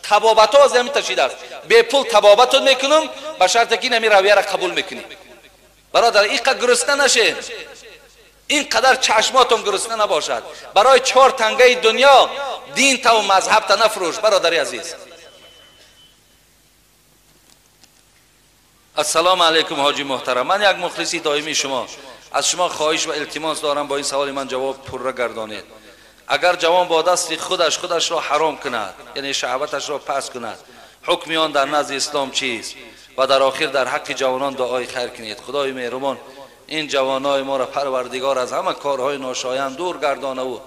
تبابت ها از همین تشید است. به پول تبابت میکنم به شرط که نمی رویه را قبول میکنی. برادر اینقدر گرسنه نشه، اینقدر چشماتون گرسنه نباشد. برای چهار تنگه دنیا دین تا و مذهب تا نفروش برادر عزیز. السلام علیکم حاجی محترم، من یک مخلصی دائمی شما، از شما خواهش و التماس دارم با این سوال من جواب پرره گردانید. اگر جوان با دست خودش را حرام کند، یعنی شهوتش را پس کند، حکم آن در نزد اسلام چیست؟ و در آخر در حق جوانان دعای خیر کنید. خدای مهربان این جوانای ما را پروردگار از همه کارهای ناشایان دور گردانه و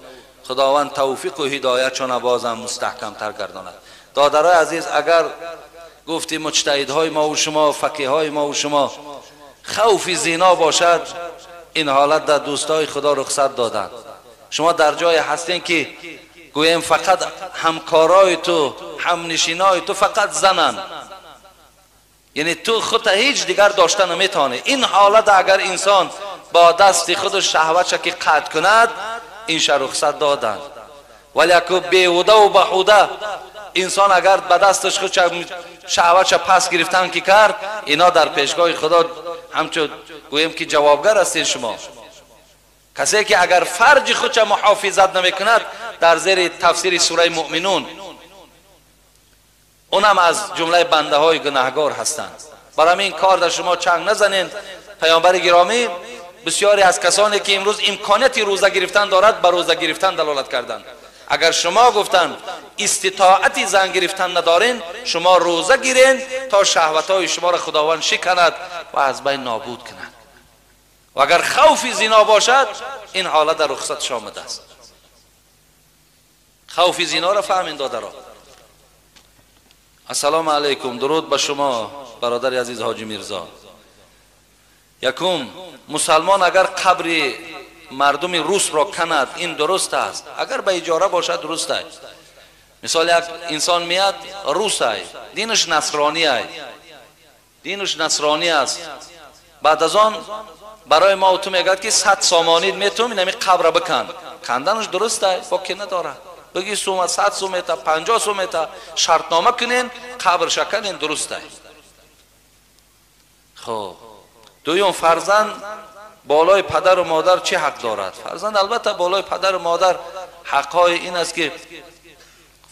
خداوند توفیق و هدایتشان بازم مستحکم تر گرداند. دادرای عزیز، اگر گفتیم مجتهدهای ما و شما، فقیه ما و شما خوف زنا باشد، این حالت در دوستای خدا رخصت دادند. شما در جای هستین که گویم فقط همکارای تو، همنشینای تو فقط زنن، یعنی تو خودت هیچ دیگر داشته نمیتونی. این حالت اگر انسان با دست خود شهوتش که قطع کند، این رخصت دادن. ولی اگه بیهوده و بهوده انسان اگر به دستش خود شهوتش پس گرفتن که کرد، اینا در پیشگاه خدا همچون گویم که جوابگر هستین شما. کسی که اگر فرج خودش محافظت نمیکند، در زیر تفسیر سوره مؤمنون، اونم از جمله بنده های گناهگار هستند. برای این کار در شما چنگ نزنین. پیامبر گرامی بسیاری از کسانی که امروز امکانیت روزه گرفتن دارد، بر روزه گرفتن دلالت کردند. اگر شما گفتن استطاعتی زن گرفتن ندارین، شما روزه گیرین تا شهوتهای شما را خداوند شکند و از بین نابود کند. و اگر خوف زنا باشد، این حالت در رخصت آمده است. خوف زنا را فهمین دادرا. السلام علیکم، درود به شما برادر عزیز حاجی میرزا. یکم، مسلمان اگر قبر مردم روس را کند این درست است؟ اگر به اجاره باشد درست است. مثال یک انسان میاد روس است، دینش نصرانی است، دینش نصرانی است، بعد از آن برای ما و تو میگد که 100 سامانی میتونم این همی قبر بکن، کندنش درست است، باکی نداره. بگی سومه 100 سومه تا 50 سومه تا شرطنامه کنین قبر شکنین درست است. خب دویم، فرزند بالای پدر و مادر چه حق دارد؟ فرزند البته بالای پدر و مادر حقهای این است که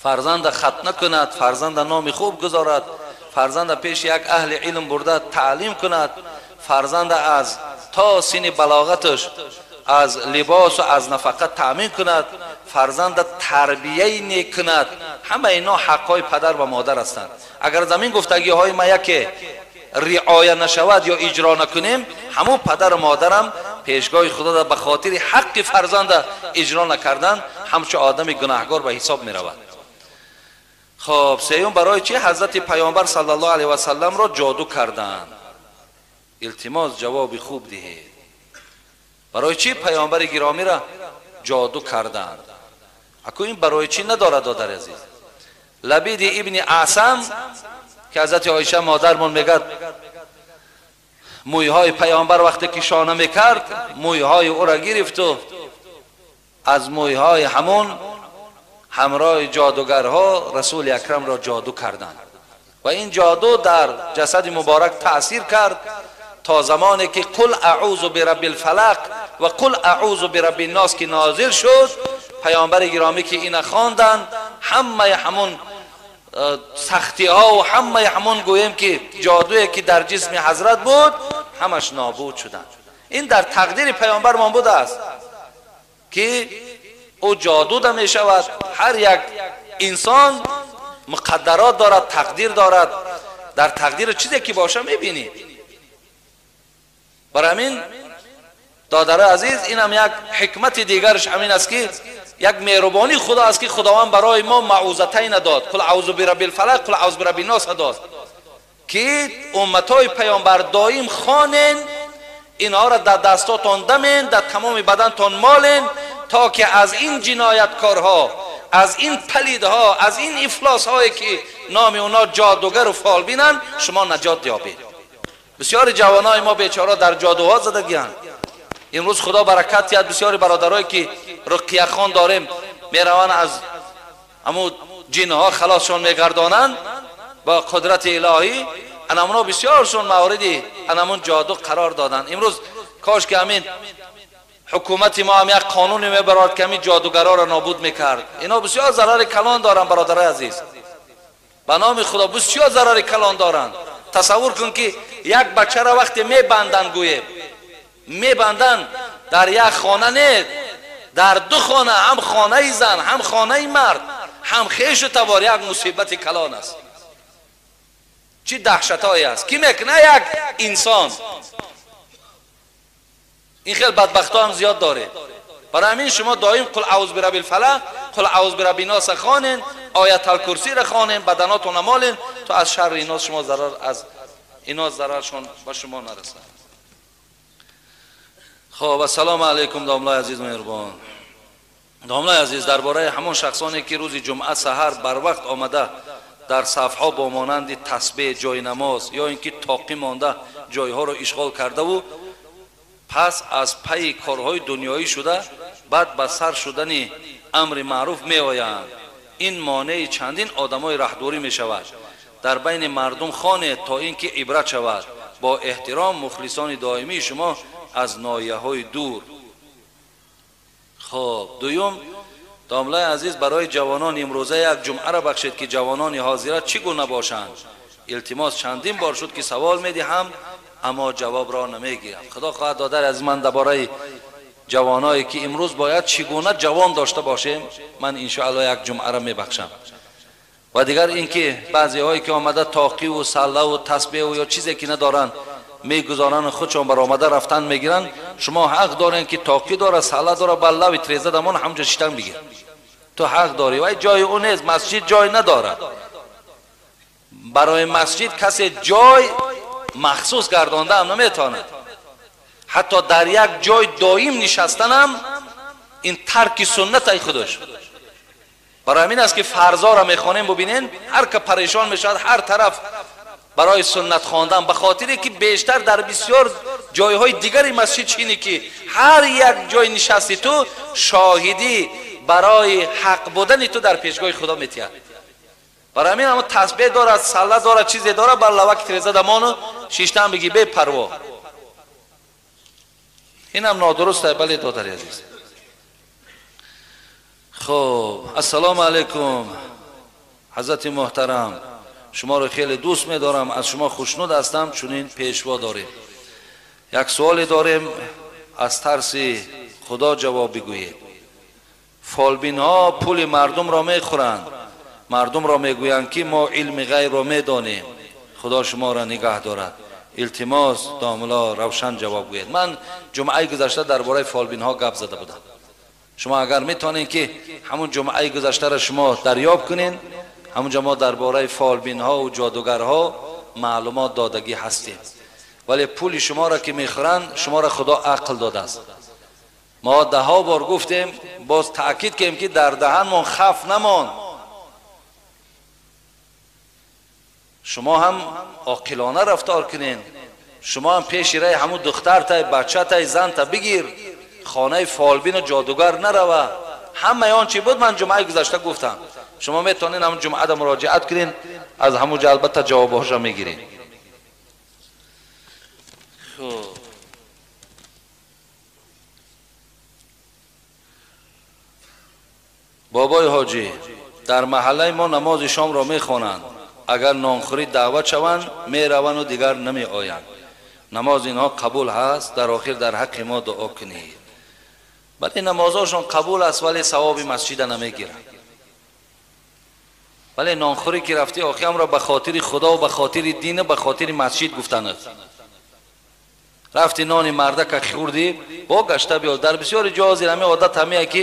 فرزند ختنه کند، فرزند نام خوب گذارد، فرزند پیش یک اهل علم برده تعلیم کند، فرزند از تا سن بلاغتش از لباس و از نفقه تأمین کند، فرزند تربیه نیک کند. همه اینا حقهای پدر و مادر هستند. اگر زمین گفتگی های ما یکی رعایه نشود یا اجرا نکنیم، همون پدر و مادرم پیشگاه خدا به خاطر حق فرزند اجرا نکردن همچو آدم گناهگار به حساب می رود. خب سیوم، برای چی حضرت پیامبر صلی الله علیه و سلم را جادو کردند؟ التماس جواب خوب دهید. برای چی پیامبر گرامی را جادو کردند؟ اکو این برای چی ندارد دادر عزیز. لبید ابن اعصم که حضرت عایشه مادرمون میگد مویهای پیامبر وقتی که شانه میکرد مویهای او را گرفت و از مویهای همون همراه جادوگرها رسول اکرم را جادو کردند و این جادو در جسد مبارک تأثیر کرد تا زمانی که قل اعوذ برب الفلق و قل اعوذ برب الناس که نازل شد، پیامبر گرامی که این خواندند همه همون سختی ها و همه همون گوییم که جادویی که در جسم حضرت بود همش نابود شدند. این در تقدیر پیامبر ما بوده است که او جادو می شود. هر یک انسان مقدرات دارد، تقدیر دارد، در تقدیر چیزی که باشه میبینی. برای همین دادر عزیز این هم یک حکمت دیگرش همین است که یک مهربانی خدا است که خداوند برای ما معوذتین داد، قل اعوذ برب الفلق قل اعوذ برب الناس داد که امتای پیامبر دائم خوانین، اینها را در دستاتان دمین، در تمام بدنتان مالین تا که از این جنایتکارها، از این پلیدها، از این افلاس هایی که نام اونا جادوگر و فالبینن شما نجات یابید. بسیاری جوانای ما بیچاره در جادوها زدگیان. امروز خدا برکت دهد بسیاری برادرایی که رقیه خان داریم میروند از همون جنها خلاصشون میگردانند با قدرت الهی، انمونا بسیارشون موردی انمون جادو قرار دادن. امروز کاش که همین حکومت ما هم یک قانونی میبراد که همین جادوگرا را نابود میکرد. اینا بسیار ضرر کلان دارن برادرای عزیز، به نام خدا بسیار ضرر کلان دارن. تصور کن که یک بچه را وقتی میبندن، گویه میبندن در یک خانه نه، در دو خانه، هم خانه زن هم خانه مرد، هم خیش و تبار، یک مصیبت کلان است. چی دهشتایی است کی میکنه یک انسان. این خیلی بدبخت هم زیاد داره. برای همین شما دائم قل اعوذ برب الفلق قل اعوذ برب الناس خوانین، آیت الکرسی را خوانین، بدناتون مالین تا از شر اینا شما ضرر، از اینا ضررشون با شما نرسه. خب السلام علیکم داملای عزیز مهربان. داملای عزیز، درباره همون شخصانی که روز جمعه سحر بر وقت آمده در صفحه با مانند تسبیح جای نماز یا اینکه تاقی مانده جایها را اشغال کرده و پس از پی کارهای دنیایی شده بعد به سر شدن امر معروف می آیند، این مانع چندین آدمای راهدوری می شود. در بین مردم خانه تا اینکه عبرت شود. با احترام مخلصان دائمی شما از ناحیه های دور. خب دوم، داملای عزیز، برای جوانان امروزه یک جمعه را بخشید که جوانان حاضره چگونه باشند. التماس چندین بار شد که سوال می دهم اما جواب را نمیگیرم. خدا خواهد دادر از من درباره ҷавоное ки имрӯз бояд чӣ гуна ҷавон дошта бошем, ман иншоалло як ҷумъаро мебахшам. Ва дигар ин ки баъзеҳое ки омада тоқиву саллаву тасбеҳу ё чизе ки надоранд мегузоранд, худшон баромада рафтан мегиранд. Шумо ҳақ дорен ки тоқӣ дора, салла дора, ба лави треза дамон ҳамҷо шитан бигир. Ту ҳақ дорӣ, вай ҷои ӯ нест, масҷид ҷой надорад. Барои масҷид касе ҷой махсус гардонда ҳам наметавонад. Ҳатто дар як ҷой доим нишастанам ин тарки суннат ай худаш. Барои ҳамин аст ки фарзоро мехонем, бубинен ҳар ка парешон мешавад ҳар тараф барои суннат хондан, ба хотире ки бештар дар бисёр ҷойҳои дигари масҷид чине ки ҳар як ҷой нишасти ту шоҳидӣ барои ҳақ будани ту дар пешгоҳи Худо метиҳад. Барои ҳамин ҳамон тасбеҳ дорад, салла дорад, чизе дорад, бар лаваки треза дамону шиштан бигӣ бепарво. Инам нодуруст аст, бале додари азиз. Хуб, ассалому алайкум ҳазрати муҳтарам, шуморо хеле дӯст медорам, аз шумо хушнуд ҳастам, чунин пешво дорем. Як суоле дорем, аз тарси Худо ҷавоб бигӯед. Фолбинҳо пули мардумро мехӯранд, мардумро мегӯянд ки мо илми ғайбро медонем. Худо шуморо нигаҳ дорад. Илтимос домулло равшан ҷавоб гӯед. Ман ҷумъаи гузашта дар бораи фолбинҳо гап зада будам. Шумо агар метавонед ки ҳамун ҷумъаи гузаштаро шумо дарёб кунед, ҳамунҷо мо дар бораи фолбинҳо ва ҷодугарҳо маълумот додагӣ ҳастем. Вале пули шуморо ки мехӯранд, шуморо Худо ақл додааст. Мо даҳҳо бор гуфтем, боз таъкид кардем ки дар даҳанмон хаф намонд. Шумо ҳам оқилона рафтор кунед. Шумо ҳам пеши раи ҳамун духтартай, бачатай, занта бигир, хонаи фолбину ҷодугар нарава. Ҳамаи он чи буд ман ҷумъаи гузашта гуфтам. Шумо метавонед ҳамун ҷумъада муроҷиат кунед, аз ҳамун ҷо албатта ҷавобҳоша мегиред. Хуб, бобои ҳоҷӣ, дар маҳаллаи мо намози шомро мехонанд. Агар нонхӯрӣ даъват шаванд, мераванду дигар намеоянд. Намози инҳо қабул ҳаст, дар охир дар ҳаққи мо дуо кунед. Бале, намозҳошон қабул аст, вале савоби масҷида намегиранд. Вале нонхӯрӣ ки рафтӣ, охиамро ба хотири Худо, ба хотири дину ба хотири масҷид гуфтанад. Рафти нони мардака хӯрдӣ, бо гашта биё. Дар бисёри ҷо ҳозир ҳамин одат ҳамия ки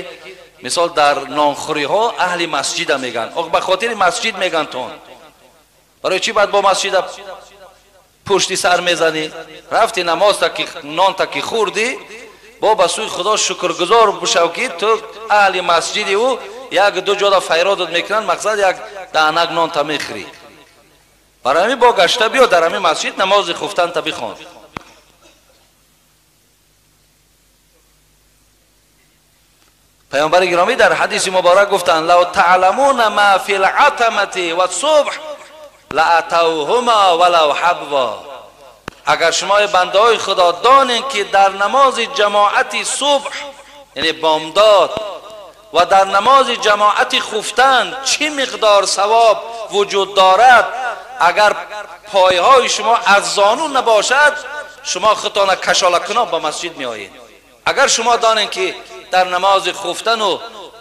мисол дар нонхӯриҳо аҳли масҷида мегӯянд. Ох, ба хотири масҷид мегӯянд тон. Барои чӣ баъд бо масҷида пушти сар мезанӣ? Рафти намоз та ки нон та ки хӯрдӣ, бо ба сӯи Худо шукргузор бишав ки ту аҳли масҷиди ӯ як ду ҷода файродат мекунанд, мақсад як даҳнак нон та мехӯрӣ. Барои ҳамин бо гашта биё дар ҳамин масҷид намози хуфтан та бихон. Паёмбари гиромӣ дар ҳадиси муборак гуфтанд: лав таъламуна ма фи лъатамати вассубҳ лаатавҳума валав ҳабва. Агар шумои бандаҳои Худо донед ки дар намози ҷамоати субҳ, яъне бомдод, ва дар намози ҷамоати хуфтан чӣ миқдор савоб вуҷуд дорад, агар пойҳои шумо аз зону набошад, шумо худтона кашолакунон ба масҷид меоед. Агар шумо донед ки дар намози хуфтану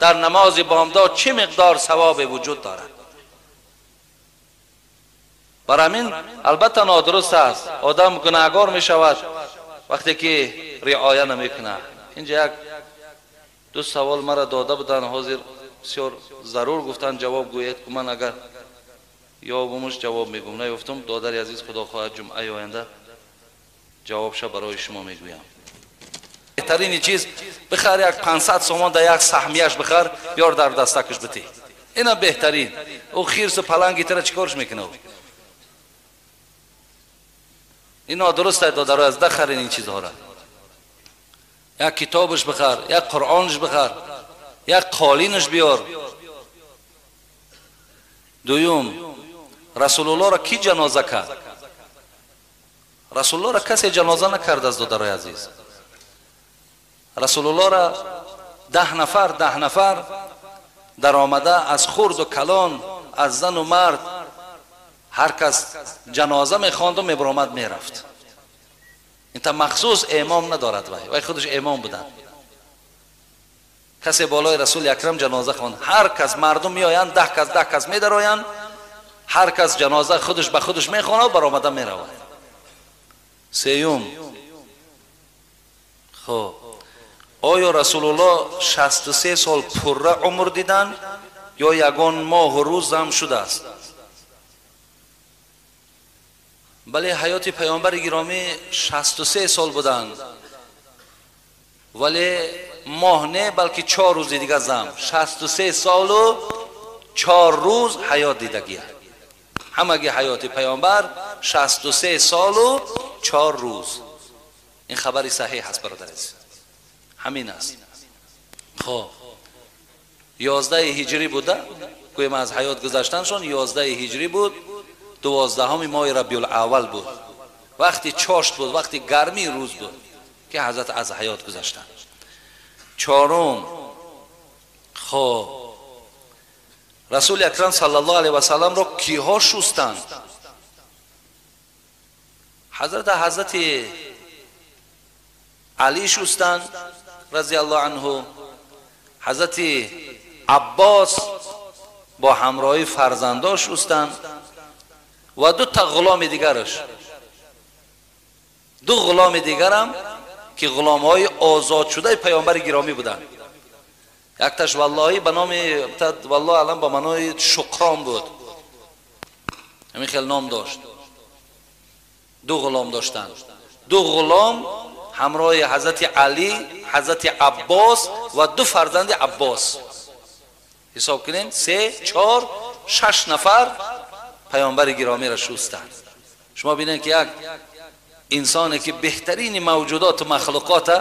дар намози бомдод чӣ миқдор савобе вуҷуд дорад. Барои ҳамин албатта нодуруст аст, одам гунаҳгор мешавад вақте ки риоя намекунад. Инҷа як ду савол мара дода буданд, ҳозир бисёр зарур гуфтанд ҷавоб гӯед, ку ман агар ёбумуш ҷавоб мегӯм, наёфтум, додари азиз, Худо хоҳад ҷумъаи оянда ҷавобша барои шумо мегӯям. Беҳтарини чиз бихар як 500 сомон да як саҳмияш бихар, биёр дар дастакаш битӣ. Ина беҳтарин. Ӯ хирсу паланги тира чӣ корш мекунад? Ин нодуруст аст, додаро, аз дахарин ин чизҳоро. Як китобаш бихар, як Қуръонаш бихар, як қолинаш биёр. Дуюм, Расулуллоҳро кӣ ҷаноза кард? Расулуллоҳро касе ҷаноза накардааст, додарои азиз. Расулуллоҳро 10 нафар даромада аз хурду калон, аз зану мард, ҳар кас ҷаноза мехонду мебаромад мерафт. Инта махсус имом надорад, вай худаш имом буданд. Касе болои Расули Акрам ҷаноза хонд. Ҳар кас мардум меоянд, 10 кас 10 кас медароянд, ҳар кас ҷаноза худаш ба худаш мехонад, баромада меравад. Сеюм, хуб, оё Расулуллоҳ 63 сол пурра умр диданд ё ягон моҳу рӯз зам шудааст? Бале, ҳаёти паёмбари гиромӣ 63 сол буданд, вале моҳ не, балки 4 рӯзи дига зам, 63 солу 4 рӯз ҳаёт дидагия. Ҳамаги ҳаёти паёмбар 63 солу 4 рӯз. Ин хабари саҳеҳ аст, бародар азиз, ҳамин аст. Хоб, 11 ҳиҷрӣ буда, гӯем, аз ҳаёт гузаштаншон 11 ҳиҷрӣ буд, 12-уми моҳи Рабиулаввал буд, вақти чошт буд, вақти гармии рӯз буд, ки ҳазрат аз ҳаёт гузаштанд. Чорум, хоб, Расули Акрам саллаллоҳу алайҳи васалламро киҳо шустанд? Ҳазрати Алӣ шустанд, разиаллоҳу анҳу, ҳазрати Аббос бо ҳамроҳи фарзандо шустанд ва ду та ғуломи дигараш, ду ғуломи дигарам, ки ғуломҳои озодшудаи паёмбари гиромӣ буданд. Якташ, валлоҳӣ, ба номи, валлоҳу аълам, ба маънои Шуқрон буд, ҳамин хел ном дошт. Ду ғулом доштанд. Ду ғулом ҳамроҳи ҳазрати Алӣ, ҳазрати Аббос ва ду фарзанди Аббос, ҳисоб кунем, се, чор, шаш нафар паёмбари гиромиро шустанд. Шумо бинед, ки як инсоне, ки беҳтарини мавҷудоту махлуқота,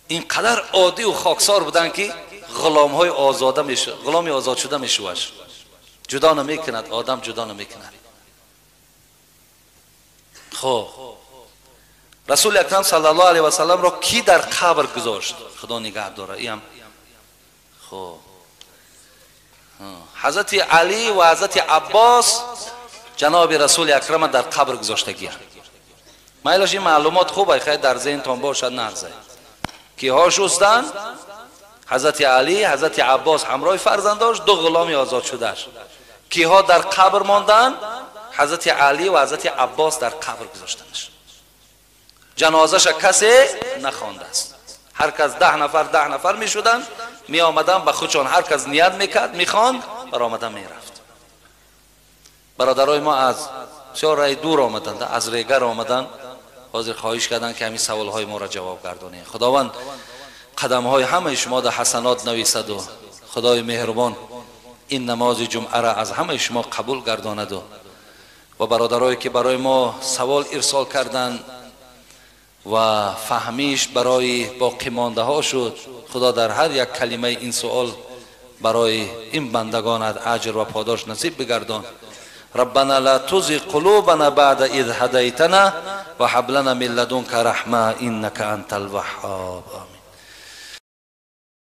ин қадар оддию хоксор буданд, ки ғуломҳои озода, ғуломи озодшуда мешуваш, ҷудо намекунад, одам ҷудо намекунад. Хоб, Расули Акрам саллаллоҳу алайҳи васалламро кӣ дар қабр гузошт? Худо нигаҳ дора иам. Хоб, ҳазрати Алӣ ва ҳазрати Аббос ҷаноби Расули Акрама дар қабр гузоштагианд. Майлаш, ин маълумот хуб ай, хай, дар зеҳнтон бошад, нағзай. Киҳо шустанд? Ҳазрати Алӣ, ҳазрати Аббос ҳамроҳи фарзандош, ду ғуломи озод шудаш. Киҳо дар қабр монданд? Ҳазрати Алӣ ва ҳазрати Аббос дар қабр гузоштанаш. Ҷанозаша касе нахондааст. Ҳар кас 10 нафар, 10 нафар мешуданд, меомаданд, ба худшон ҳар кас ният мекард, мехонд, баромада мерафт. Бародарои мо аз бисёр раи дур омаданд, аз Регар омаданд, ҳозир хоҳиш карданд, ки ҳамин саволҳои моро ҷавоб гардонед. Худованд қадамҳои ҳамаи шумо дар ҳасанот нависаду Худои меҳрубон ин намози ҷумъаро аз ҳамаи шумо қабул гардонаду ва бародарое, ки барои мо савол ирсол карданд ва фаҳмиш барои боқимондаҳо шуд, Худо дар ҳар як калимаи ин суол барои ин бандагонат аҷр ва подош насиб бигардон. ربنا لا تزغ قلوبنا بعد إذ هديتنا وهب لنا من لدنك رحمة إنك أنت الوهاب. آمين.